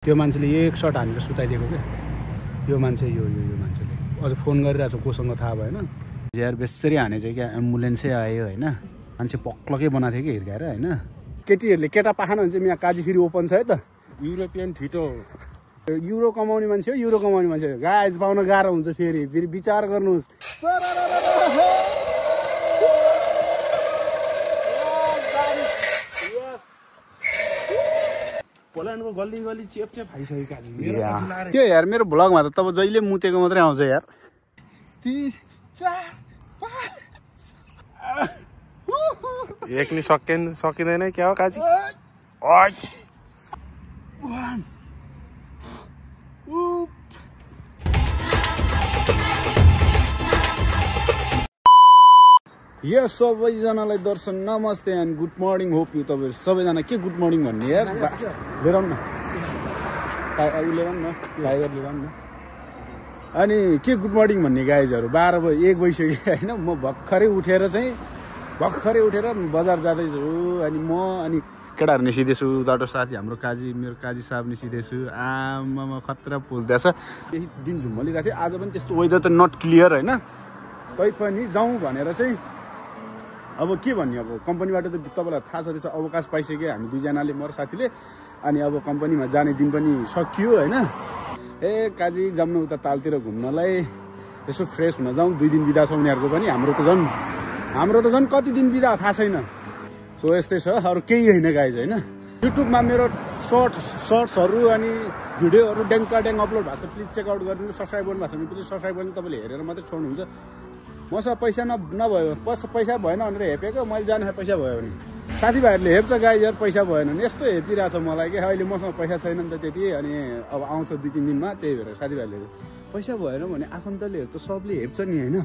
त्यो मान्छेले एक शट हानेर सुताइदिएको के यो मान्छे यो मान्छेले अझ फोन गरिरहेछ कोसँग थाहा भएन यार बेसरी हाने चाहिँ क्या एम्बुलेन्सै आयो हैन मान्छे पक्लकै बनाएको थियो कि हिर्काएर हैन केटीहरुले केटा पाखान भने चाहिँ यहाँ काजी फेरि ओपन छ है त युरोपियन ठिटो युरो कमाउने मान्छे हो युरो कमाउने मान्छे गाइज पाउन गाह्रो हुन्छ फेरि विचार गर्नुस् पोल्यान्डको गल्ली गल्ली चेप भइसक्यो काजी त्यो यार मेरो भ्लगमा त तब जहिले मुतेको मात्रै आउँछ यार 3 4 5 एक नि सकिँदैन क्या हो काजी यो सबैजनालाई दर्शन नमस्ते and good morning hope you तपाईहरु सबैजना के गुड मर्निङ भन्ने यार लिएर न लाइभर लिएर न अनि के गुड मर्निङ भन्ने गाइजहरु 12 बजे 1 बजिसक्यो हैन म भर्खरै उठेर बजार जाँदैछु अनि म अनि केटाहरु निस्किदैछु दाटो साथी हाम्रो मेरो काजी साहब निस्किदैछु आमा खतरा पुज्दैछ यही दिन झुम्मलिरहेको थियो आज पनि त्यस्तो वेदर त नट क्लियर हैन तैपनि जाउँ भनेर चाहिँ अब के भन्ने अब कम्पनीबाट त तपाईलाई थाहा छ त्यसो अवकाश पाइसक्यो हामी दुईजनाले मर साथीले अनि अब कम्पनीमा जाने दिन पनि सकियो हैन ए काजी जाम्न उता तालतिर घुम्नलाई यसो फ्रेस हुन जाउँ 2 दिन बिदा छ उनीहरुको पनि हाम्रो त झन् कति दिन बिदा थाहा छैन सो यस्तै छ अरु केही हैन गाइज हैन युट्युबमा मेरो शर्ट्सहरु अनि भिडियोहरु ड्याङ अपलोड भएको छ प्लिज चेक आउट गरिदिनु सब्स्क्राइब गर्नु भएको छ भने प्लिज सब्स्क्राइब गर्नु तपाईले हेरेर मात्रै छोड्नुहुन्छ मसँग पैसा नभयो पैसा भएन भनेर हेपेको मैले जाने पैसा भयो भने साथीभाइहरुले हेप्छ गाइज यार पैसा भएन भने यस्तो हेपिरहेछ मलाई के अहिले मसँग पैसा छैन नि त त्यति अनि अब आउँछ 2-3 दिनमा त्यही भएर साथीभाइहरुले पैसा भएन भने आफन्तले त सबले हेप्छ नि हैन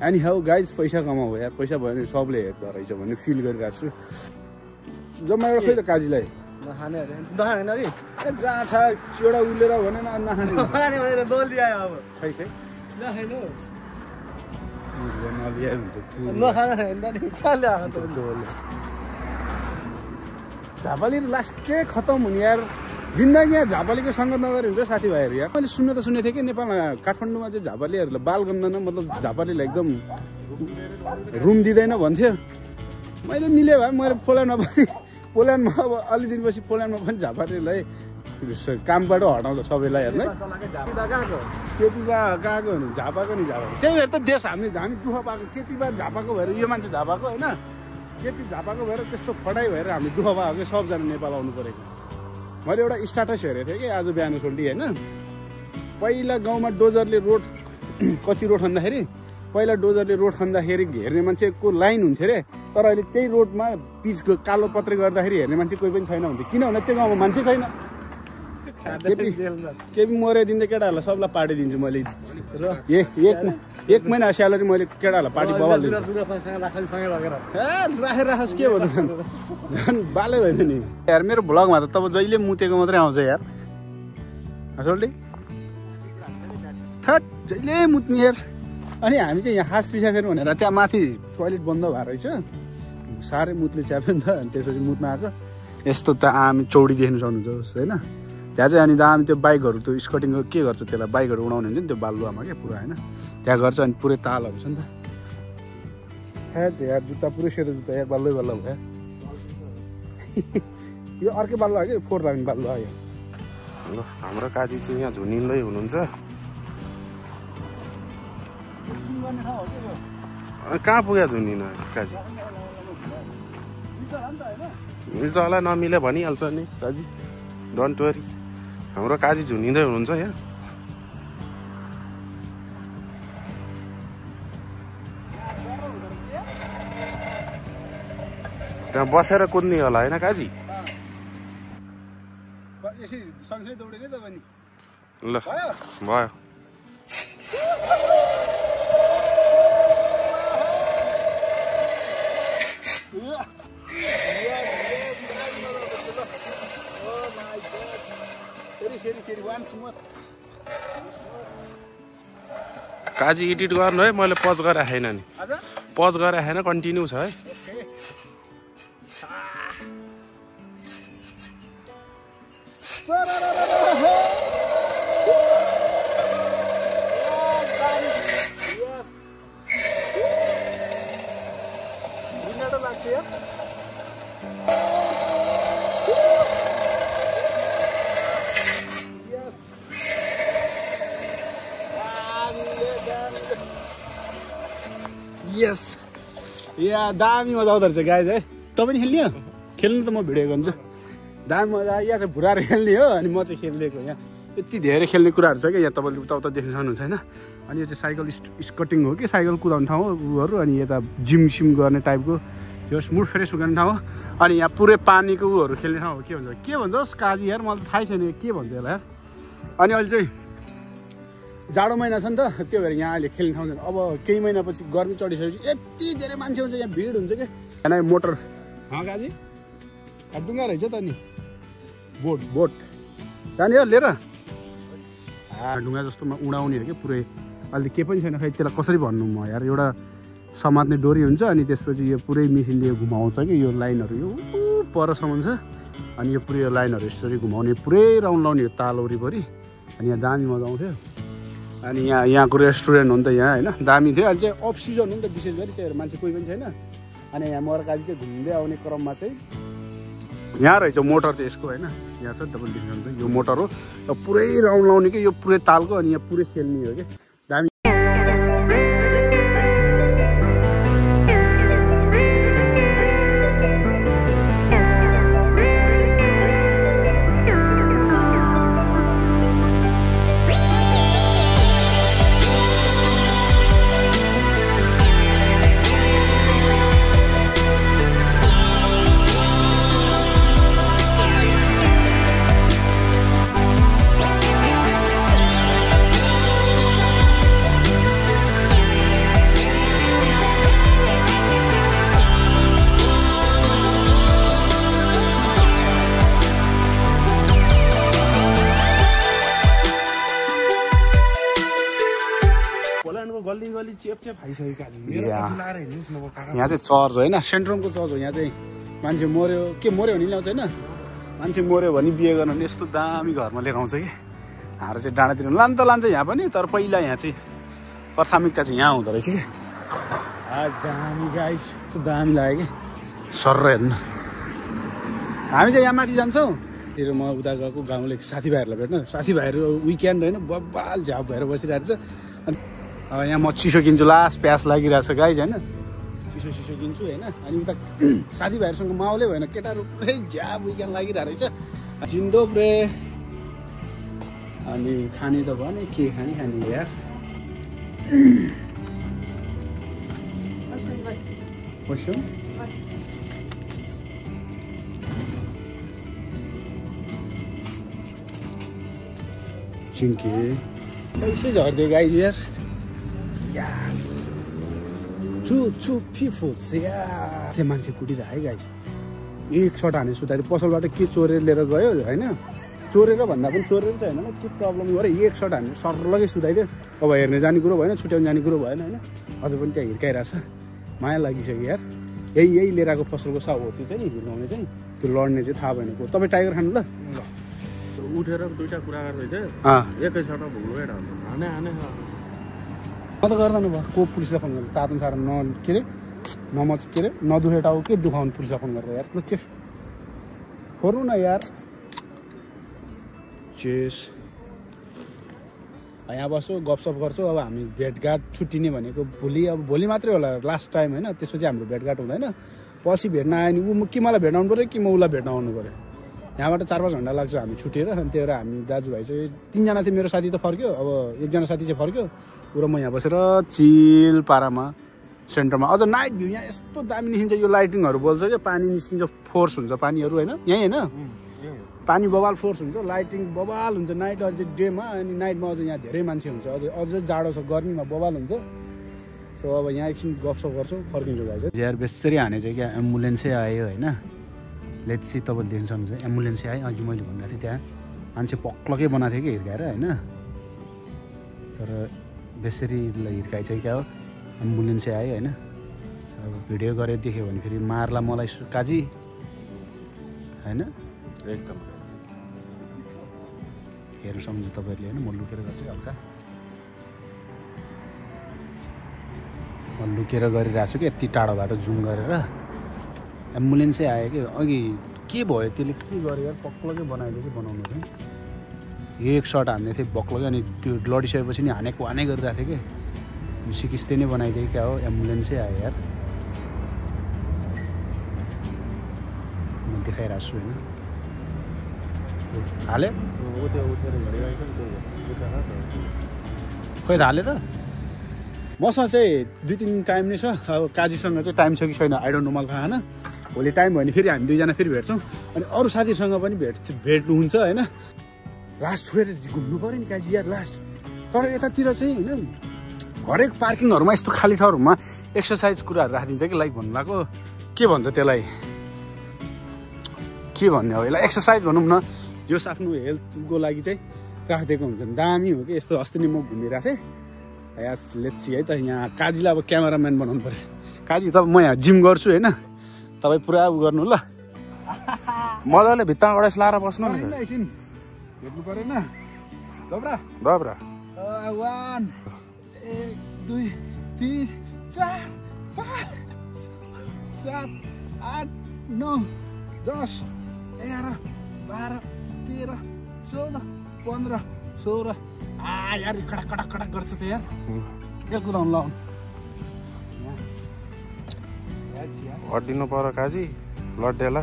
अनि हाउ गाइज पैसा कमाऊ यार पैसा भयो भने सबले हेर्दो रहेछ भन्ने फिल गरिरहेको छु जम्मा एउटा खोइ त काजीलाई नखाने अरे ए जाठा एउटा उलेर भनेन नखाने भनेर दोल दियो अब खै नखानु झापाली लास्टै खतम हुने यार जिन्दगी यहाँ झापालीको सङ्गत नगरे हुन्छ साथीभाइहरू यार मैले सुन्नु थिएँ कि नेपालमा काठमाडौँमा चाहिँ झापालीहरूलाई बाल गर्दैन मतलब झापालीलाई एकदम रुम दिँदैन भन्थ्यो मैले मिल्यो भए मैले पोल्यान्डमा अब अलि दिनपछि पोल्यान्डमा पनि झापालीलाई कामबाट हटाउँछ सबैलाई हेर्न केपीबा गएको हुनु झापाको नि झापा त्यही भएर त देश हामी दुःख पाएको केपीबा झापाको भएर यो मान्छे झापाको होइन केपी झापाको भएर त्यस्तो फटाइ भएर हामी दुःख पाएको सबजना नेपाल आउनु परेको मैले एउटा स्ट्याटस हेरेको थिएँ कि आज बिहान सोल्टी होइन पहिला गाउँमा डोजरले रोड कच्ची रोड खन्दाखेरि पहिला डोजरले रोड खन्दाखेरि हेर्ने मान्छेको लाइन हुन्थ्यो अरे तर अहिले त्यही रोडमा पिचको कालो पत्रे गर्दाखेरि हेर्ने मान्छे कोही पनि छैन हुन्थ्यो किनभने त्यो गाउँमा मान्छे छैन केपी मर्याइदिँदै केटाहरूलाई सबलाई पार्टिदिन्छु मैले र एक महिना स्यालेरी मैले केटाहरूलाई पार्टी बबालिदिन्छु राखेर के भन्नु झन् बालै होइन नि यार मेरो भ्लगमा त तब जहिले मुतेको मात्रै आउँछ यार असल्टी थट जहिले मुत्ने यार अनि हामी चाहिँ यहाँ खास पिसा फेरि भनेर त्यहाँ माथि टोइलेट बन्द भएको रहेछ साह्रै मुतले च्याप्यो नि त अनि त्यसपछि मुत्न आएको यस्तो त आमी चौडी देख्नु सक्नुहुन्छ होइन त्यहाँ चाहिँ अनि दामी त्यो बाइकहरू त्यो स्कटिङको के गर्छ त्यसलाई बाइकहरू उडाउने हुन्छ नि त्यो बालुवामा क्या पुरा होइन त्यहाँ गर्छ अनि पुरै तालहरू छ नि त यार जुत्ता पुरै सेतो जुत्ता यार बल्लै बल्ल भयो यो अर्कै बालुवा हो कि 4 लाग्ने बालुवा आयो हाम्रो काजी चाहिँ यहाँ झुनिँदै हुनुहुन्छ कहाँ पुग्यो झुनिन काजी मिल्छ होला नमिले भनिहाल्छ नि काजी डोन्ट वरी हाम्रो काजी झुनिँदै हुनुहुन्छ यहाँ त्यहाँ बसेर कुद्ने होला होइन काजी ल भयो काजी एडिट गर्नु है मैले पज गराखेन नि पज गराखेन कन्टिन्यू छ है यस या दामी मजा आउँदो रहेछ गाइज है। तपाईँ पनि खेल्ने हो? खेल्नु त म भिडियो गर्छु। दामी मजा यहाँ चाहिँ भुराएर खेल्ने हो अनि म चाहिँ खेलिदिएको यहाँ। यति धेरै खेल्ने कुराहरू छ क्या यहाँ, तपाईँले उता देख्न सक्नुहुन्छ होइन। अनि यो चाहिँ साइकल स्कटिङ हो कि साइकल कुदाउने ठाउँ हो उहरू, अनि यता जिम सिम गर्ने टाइपको यो मुड फ्रेस गर्ने ठाउँ हो। अनि यहाँ पुरै पानीको उहरू खेल्ने ठाउँ हो। के भन्छ होस् काजी यार, मलाई त थाहै छैन के भन्छ यसलाई यार। अनि अहिले चाहिँ जाडो महिना छ नि त, त्यो भएर यहाँ अहिले खेल्ने ठाउँ छैन। अब केही महिनापछि गर्मी चढिसकेपछि यति धेरै मान्छे हुन्छ, यहाँ भिड हुन्छ क्या। यहाँ मोटर काजी डुङ्गा रहेछ त नि, बोट जाने हो लिएर ढुङ्गा जस्तोमा उडाउने हो क्या पुरै। अहिले के पनि छैन, खै त्यसलाई कसरी भन्नु म यार। एउटा समात्ने डोरी हुन्छ अनि त्यसपछि यो पुरै मेसिनले घुमाउँछ कि यो लाइनहरू यो परसम्म छ। अनि यो पुरै यो लाइनहरू यसरी घुमाउने, पुरै राउन्ड लाउने यो ताल वरिपरि। अनि यहाँ दामी मजा आउँथ्यो। अनि यहाँको रेस्टुरेन्ट हो नि त यहाँ होइन, दामी थियो। अहिले चाहिँ अफ सिजन हो नि त विशेष गरी, त्यही भएर मान्छे कोही पनि छैन। अनि यहाँ मरकाजी चाहिँ घुम्दै आउने क्रममा चाहिँ यहाँ रहेछ मोटर चाहिँ यसको होइन, यहाँ छ तपाईँले देख्नुहुन्छ यो मोटर हो। र पुरै राउन्ड लाउने कि यो पुरै तालको, अनि यहाँ पुरै खेल्ने हो कि दामी। यहाँ चाहिँ चर्च होइन, सेन्ट्रमको चर्च हो। यहाँ चाहिँ मान्छे मऱ्यो के मऱ्यो भने ल्याउँछ होइन, मान्छे मऱ्यो भने बिहे गर्न भने यस्तो दामी घरमा लिएर आउँछ कि। हाम्रो चाहिँ डाँडातिर लान्छ यहाँ पनि, तर पहिला यहाँ चाहिँ प्राथमिकता चाहिँ यहाँ हुँदो रहेछ कि। आज दामी गाइस दामी लाग्यो कि सर हेर्नु। हामी चाहिँ यहाँ माथि जान्छौँ, तिर म उता गएको गाउँले साथीभाइहरूलाई भेट्न। साथीभाइहरू विकेन्ड होइन बब्बाल झ्याप भएर बसिरहेको छ। अनि यहाँ म चिसो किन्छु, लास्ट प्यास लागिरहेको छ गाइज होइन, चिसो किन्छु होइन। अनि उता साथीभाइहरूसँग माउले भएन, केटाहरू पुरै झ्याप विकेन्ड लागिरहेको रहेछ। जिन्दो ब्रे अनि खाने त भने के खाने यार। चिन्के पैसै झर्दियो गाइज यार। मान्छे कुटिरहेको है गाइस, एक सर्ट हाने सुधारी पसलबाट के चोरेर लिएर गयो होइन, चोरेर भन्दा पनि चोरेर चाहिँ होइन, के प्रब्लम गऱ्यो एक सर्ट हाने सर्लगै सुधाइदियो। अब हेर्ने जाने कुरो भएन, छुट्याउने जाने कुरो भएन होइन। अझ पनि त्यहाँ हिर्काइरहेछ, माया लागिसक्यो यार। यही लिएर आएको पसलको साउ हो त्यो चाहिँ नि, हिर्काउने चाहिँ त्यो लड्ने चाहिँ थाहा भएन। तपाईँ टाइगर खानु ल उठेर दुईवटा कुरा गर्दै एकैचोटि भुल्नु हाने म त गर्दैन भयो। को पुलिसलाई फोन गर्छ तातो साह्रो के अरे नदुखे टाउ के दुखाउनु पुलिसलाई फोन गरेर यार। चेस खोर्नु न यार, चेस यहाँ बस्छु गफसफ गर्छु। अब हामी भेटघाट छुट्टिने भनेको भोलि, अब भोलि मात्रै होला लास्ट टाइम होइन, त्यसपछि हाम्रो भेटघाट हुँदैन। पछि भेट्न आयो नि ऊ कि मलाई भेट्न आउनु पऱ्यो कि म उसलाई भेट्न आउनु पऱ्यो। यहाँबाट 4-5 घन्टा लाग्छ हामी छुटेर। अनि त्यही भएर हामी दाजुभाइ चाहिँ 3 जना थियो, मेरो साथी त फर्क्यो, अब 1 जना साथी चाहिँ फर्क्यो। र म यहाँ बसेर चिल पारामा सेन्टरमा। अझ नाइट भ्यू यहाँ यस्तो दामी निस्किन्छ, यो लाइटिङहरू बोल्छ क्या, पानी निस्किन्छ, फोर्स हुन्छ पानीहरू होइन यहीँ होइन, पानी बबाल फोर्स हुन्छ, लाइटिङ बबाल हुन्छ नाइट। अझ डेमा अनि नाइटमा अझ यहाँ धेरै मान्छे हुन्छ, अझ जाडो छ, गर्मीमा बबाल हुन्छ। सो अब यहाँ एकछिन गफसफ गर्छौँ, फर्किन्छौँ गाइस। ज्यार बेसरी हाने चाहिँ क्या एम्बुलेन्सै आयो होइन। लेट्स सी तपाईँले देख्न सक्नुहुन्छ एम्बुलेन्सै आयो। अघि मैले भनेको थिएँ त्यहाँ मान्छे पक्लकै बनाएको थियो कि हिर्काएर होइन, तर बेसरीलाई हिर्काइ चाहिँ क्या हो एम्बुलेन्सै आयो होइन। अब भिडियो गरेर देख्यो भने फेरि मार्ला मलाई काजी होइन। एकदम हेर्नु सक्नुहुन्छ तपाईँहरूले होइन म लुकेर गर्छु हल्का म लुकेर गरिरहेको छु कि यति टाढोबाट जुम गरेर एम्बुलेन्सै आयो कि अघि के भयो त्यसले के गर्यो यार पक्लकै बनाइदियो कि बनाउनु चाहिँ एक सर्ट हान्दै थिएँ बक्लकै अनि त्यो लडिसकेपछि नि हानेको हानै गरिरहेको थिएँ कि सिकिस्ते नै बनाइदियो क्या हो एम्बुलेन्सै आयो यार म देखाइरहेको छु होइन हाल्यो खोइ त हाल्यो त मसँग चाहिँ 2-3 टाइम नै छ अब काजीसँग चाहिँ टाइम छ कि छैन आई डोन्ट नो मलाई थाहा होइन भोलि टाइम भयो भने फेरि हामी दुईजना फेरि भेट्छौँ अनि अरू साथीसँग पनि भेट्नुहुन्छ होइन लास्ट छोडेर घुम्नु पऱ्यो नि काजी यार लास्ट तर यतातिर चाहिँ होइन हरेक पार्किङहरूमा यस्तो खाली ठाउँहरूमा एक्सर्साइज कुराहरू राखिदिन्छ कि लाइक भन्नु भएको के भन्छ त्यसलाई के भन्ने हो यसलाई एक्सर्साइज भनौँ न जस आफ्नो हेल्थको लागि चाहिँ राखिदिएको हुन्छ दामी हो कि यस्तो अस्ति नै म घुमिरहेको थिएँ यास लेट्स है त यहाँ काजीलाई अब क्यामेराम्यान बनाउनु पऱ्यो काजी त म यहाँ जिम गर्छु होइन तपाईँ पुरा उ गर्नु ल मजाले भित्ताबाट लाएर बस्नु नि एकछिन हेर्नु परेन दब्रा 1 2 3 4 5 7 8 9 10 11 12 13 14 15 16 यार कडक कडक कडक गर्छ त यार के कुदाउनु लाउनु हड्डिनु पर्यो काजी लड्डेला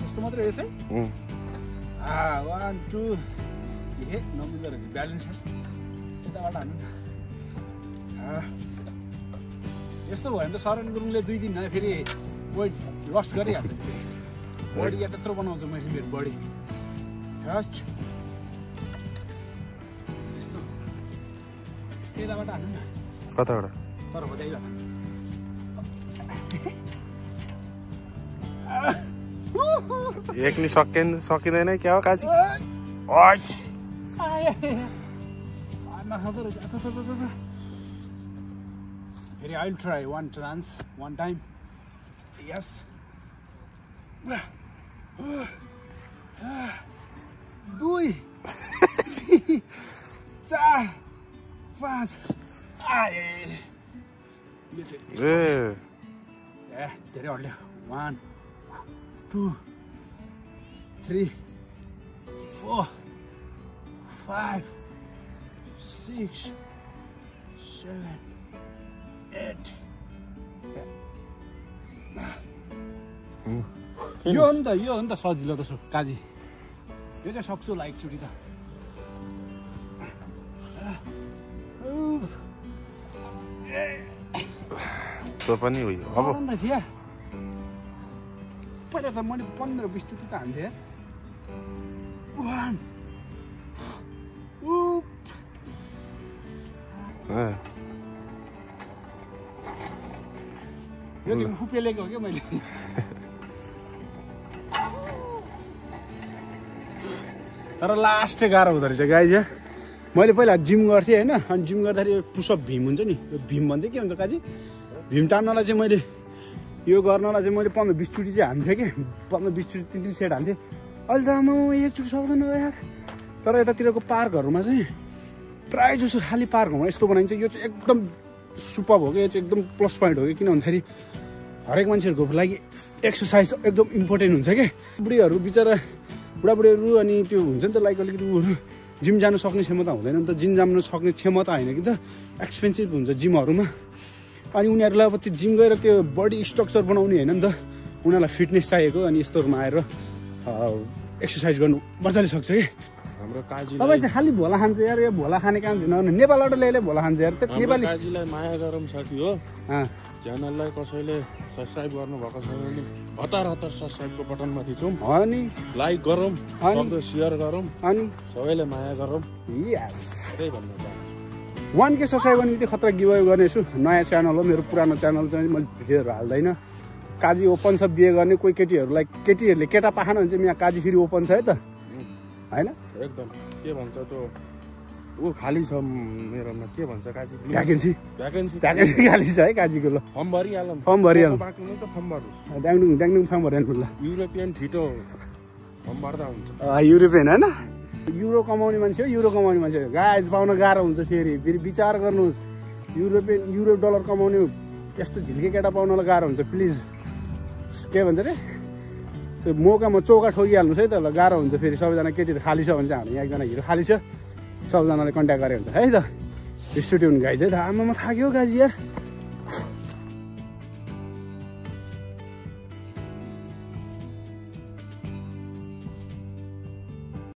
यस्तो मात्रै हो चाहिँ 1 2 ए नमिल्दो रहेछ ब्यालेन्स यताबाट हान्नु यस्तो भयो भने त शरण गुरुङले 2 दिन फेरि वेट लस गरिहाल्छ बडी या त्यत्रो बनाउँछ मैले मेरो बडी यस्तो यताबाट हान्नु न कताबाट तर बजाइबाट एक नि सकिँदैन क्या हो काजी फेरि I will try one time yes 2 4 5 धेरै हल्यो 1 2 3 4 5 6 7 8 यो हो नि त सजिलो त काजी यो चाहिँ सक्छु होला एकचोटि त त्यो पनि हो अब पहिला त मैले 15-20 चोटि त हान्थेँ यो चाहिँ फुपेलेको हो क्या मैले तर लास्ट गाह्रो हुँदो रहेछ गाइज मैले पहिला जिम गर्थेँ होइन अनि जिम गर्दाखेरि पुसअप भीम हुन्छ नि यो भीम भन्छ के हुन्छ काजी भीम तान्नलाई चाहिँ मैले यो गर्नलाई चाहिँ मैले 15-20 चोटि चाहिँ हान्थेँ कि 15-20 चोटि 3 सेट हान्थेँ अहिले त म एकचोटि सक्दैन यार तर यतातिरको पार्कहरूमा चाहिँ प्रायः जसो खाली पार्कहरूमा यस्तो बनाइन्छ यो चाहिँ एकदम सुपर हो कि यो चाहिँ एकदम प्लस पोइन्ट हो कि किन भन्दाखेरि हरेक मान्छेहरूको लागि एक्सर्साइज एकदम इम्पोर्टेन्ट हुन्छ क्या बुढीहरू बिचरा बुढाबुढीहरू अनि त्यो हुन्छ नि त लाइक अलिकति जिम जानु सक्ने क्षमता हुँदैन नि त जिम जानु सक्ने क्षमता होइन कि त एक्सपेन्सिभ हुन्छ जिमहरूमा अनि उनीहरूलाई अब त्यो जिम गएर त्यो बडी स्ट्रक्चर बनाउने होइन नि त उनीहरूलाई फिटनेस चाहिएको अनि यस्तोहरूमा आएर एक्सर्साइज गर्नु मजाले सक्छ कि हाम्रो काजी तपाईँ चाहिँ खालि भोला खान्छ यार यो भोला खाने काम छैन नेपालबाट ल्याइले भोला खान्छ यार नेपाली काजीलाई माया गरौँ साथी हो च्यानललाई कसैले सब्सक्राइब गर्नुभएको छैन भने हतार सब्सक्राइबको बटनमा थिचौँ अनि लाइक गरौँ सक्दो सेयर गरौँ अनि सबैले माया गरौँ यस त्यही भन्नु चाहन्छु 1K सब्सक्राइब गर्ने बित्तिकै खतरा गिभअवे गर्नेछु नयाँ च्यानल हो मेरो पुरानो च्यानल चाहिँ मैले भिडियोहरू हाल्दैन काजी ओपन छ बिहे गर्ने कोही केटीहरूलाई केटीहरूले केटा पाएन भने चाहिँ यहाँ काजी फेरि ओपन छ है त होइन एकदम के भन्छ त्यो ऊ खाली छ मेरोमा के भन्छ काजी भ्याकेन्सी भ्याकेन्सी खाली छ है काजीको ल फर्म भरिहालौँ फर्म भरिहालौँ बाँकी त फर्म भर्नु ड्याङडुङ फर्म भरिहाल्नु ल युरोपियन छिटो भर्दा हुन्छ। युरोपियन होइन, युरो कमाउने मान्छे हो, युरो कमाउने मान्छे हो। गाइज पाउन गाह्रो हुन्छ। फेरि विचार गर्नुहोस्, युरो डलर कमाउने यस्तो झिल्के केटा पाउनलाई गाह्रो हुन्छ। प्लिज के भन्छ अरे त्यो मौकामा चौका ठोकिहाल्नुहोस् है त। ल गाह्रो हुन्छ। फेरि सबैजना केटीहरू खाली छ भने चाहिँ हामी यहाँ एकजना हिरो खाली छ, सबजनाले कन्ट्याक्ट गरे हुन्छ है त। स्टुडियो गाइज है त। आमामा थाक्यो गाइज यार।